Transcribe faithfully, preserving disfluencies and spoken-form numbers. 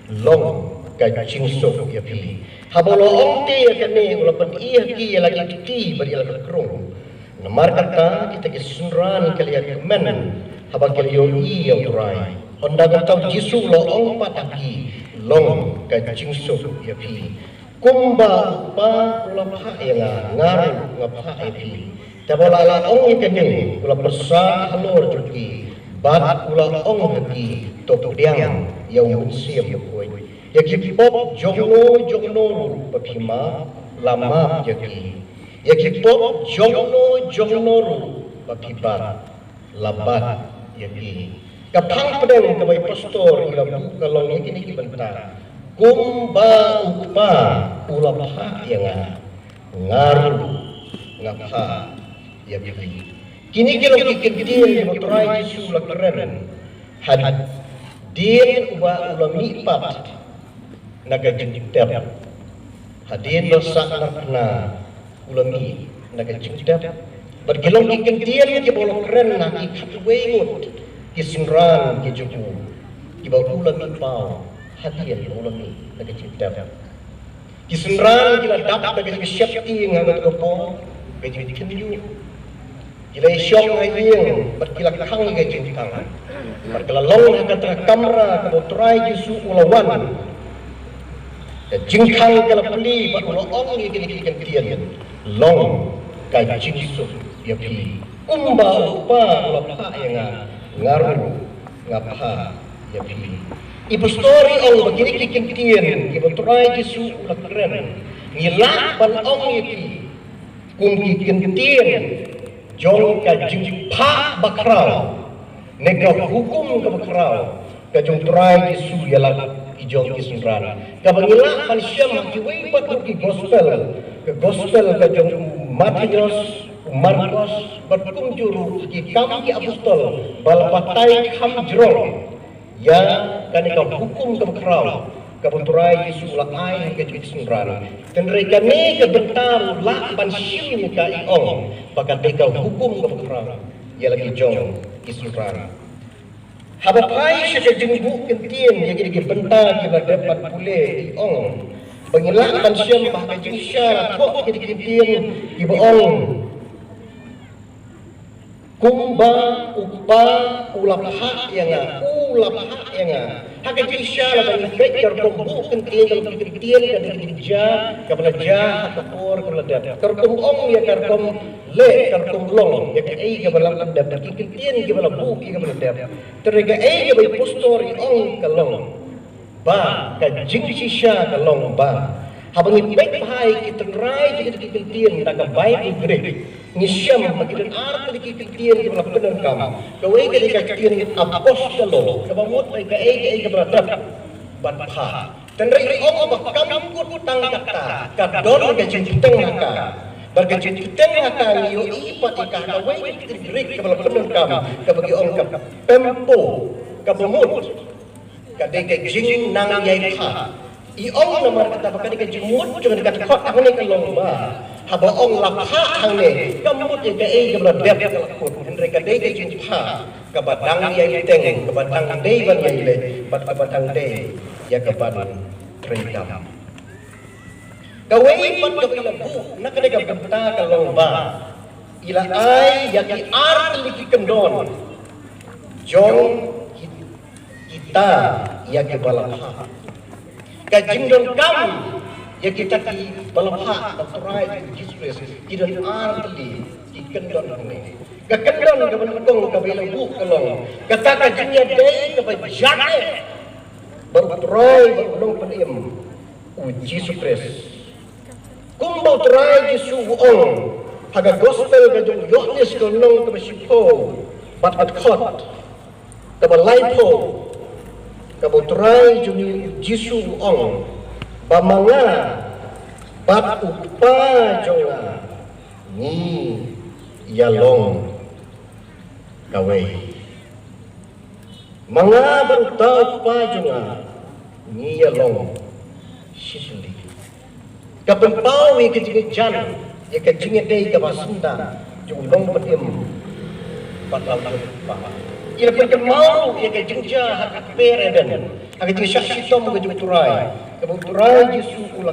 long ka jingsuk ïa phi. Haba u la ong te ïa kane, u la pyni ha ki ïa la ki kti bad ïa la ka krung. Namar kata kita ki synran ki la ïakmen haba ki la ïohi ïa u Trai. Ynda kata u Jisu u la ong pat ha ki, long ka jingsuk ïa phi. Kumba u Kpa u la phah ïa nga, nga ruh nga phah ïa phi. Te haba u la ong ïa kane, u la pyrshang halor jong ki bad u la ong ha ki, to pdiang ïa u Mynsiem Bakhuid. Ïa ki pop jongno jongno ruh ba phi map, la map ïa ki. Ïa ki pop jongno jongno ruh ba phi bat, la bat ïa ki. Ka phang pdeng kaba i pastor i la buh ka long ïa kine ki bynta. Kumba u Kpa u la phah ïa nga, nga ruh nga phah ïa phi. Kine ki long ki kyntien kiba u Trai Jisu u la kren hadien uba u la mih pat na ka jingtep. Hadien ba sah narphna u la mih na ka jingtep. Bad ki long ki kyntien kiba u la kren ha ki khatwei ngut ki synran ki jong u kiba u la mih paw hadien ba u la mih na ka jingtep. Ki synran ki la dap da ka jingsheptieng ha kata ka por, ka jingkhynñiuh. Ki la ïashong ha ïing bad ki la khang ïa ka jingkhang. Bad ka la long ha kata ka kamra kaba u Trai Jisu u la wan. Ka jingkhang ka la plie bad u la ong ïa kine ki kyntien, long ka jingsuk ïa phi. Kumba u Kpa u la phah ïa nga, nga ruh nga phah ïa phi. I pastor i ong ba kine ki kyntien kiba u Trai Jisu u la kren, ngi lah ban ong ïa ki kum ki kyntien jong ka jingphah bakhraw ne ka hukum kaba khraw ka jong u Trai Jisu ïa la ki jong ki synran. Kaba ngi lah ban shem ha kiwei pat ki gospel, ka gospel ka jong u Mathaios, u Markos, bad kumjuh ruh ki Kam ki Apostol ba la batai kham jrong ïa kane ka hukum kaba khraw kaba u Trai Jisu u la ai ha ka jong ki synran. Hynrei kane ka bynta ruh lah ban shim ïa ka, i ong ba ka dei ka hukum kaba khraw ïa la ki jong ki synran. Haba phai sha ka jingbuh kyntien ïa kine ki bynta kiba dep ban pule, i ong ba ngi lah ban shem ba ha ka jingshisha la thoh ïa kine ki kyntien kiba ong, kumba u Kpa u la phah ïa nga, u la phah ïa nga. Ha ka jingshisha lada ngi peit ka rukom buh kyntien, ka rukom kyntien ka dei ka jingjia kaba la jia ha ka por kaba la dep. Ka rukom ong ïa ka rukom leh, ka rukom long ïa kaei kaba la dep, ki kyntien kiba la buh ïa kaba la dep. Te ka ei kaba i pastor i ong ka long ba ka jingshisha ka long ba haba ngi peit bha ïa ki tynrai jong ki kyntien na ka Baibl Grik, ngi shem ba ki don ar tylli ki kyntien kiba la pyndonkam. Kawei ka dei ka ktien apostello, kaba mut ba kaei kaei kaba la dep bad phah. Hynrei i ong ba kam kut tang kata, ka don ka jingpynteng ha ka. Bad ka jingpynteng ha ka ngi ïohi pat ïa ka ha kawei ka ktien Grik kaba la pyndonkam, kaba ki ong ka pempo, kaba mut ka dei ka jingnang ïai phah. I ong namar kata ba ka dei ka jingmut jong ka dkhot hangne ka long ba haba ong la phah hangne, ka mut ïa kaei kaba la dep ka la kut. Hynrei ka dei ka jingphah kaba dang ïai bteng, kaba dang dei ban ïai leh bad kaba dang dei ïa ka ban treikam. Kawei pat kaba i la buh na kane ka bynta ka long ba i la ai ïa ki ar tylli ki kyndon jong ki kita ïa kiba la phah. Ka jingdonkam ïa kita kiba la phah da u Trai Jisu Khrist ki don ar tylli ki kyndon hangne. Ka kyndon kaba nyngkong kaba i la buh ka long kata ka jingïadei kaba jngai bad u Trai bad u Nongpynim, u Jisu Khrist. Kumba u Trai Jisu u ong ha ka gospel ka jong u Ïoannis ka lynnong kaba shiphew bad ka dkhot kaba laiphew, kaba u Trai jong ngi u Jisu u ong ba ma nga bad u Kpa jong nga ngi ïalong kawei. Ma nga bad uta u Kpa jong nga ngi ïalong shitylli. Ka pynpaw ïa ka jingjan ïa ka jingïadei kaba syndah jong u Nongpynim bad u Kpa. I la pynkynmaw ïa ka jingjia ha ka kper Eden. Ha ka jingshah shitom ka jong U Trai, kaba U Trai Jisu u la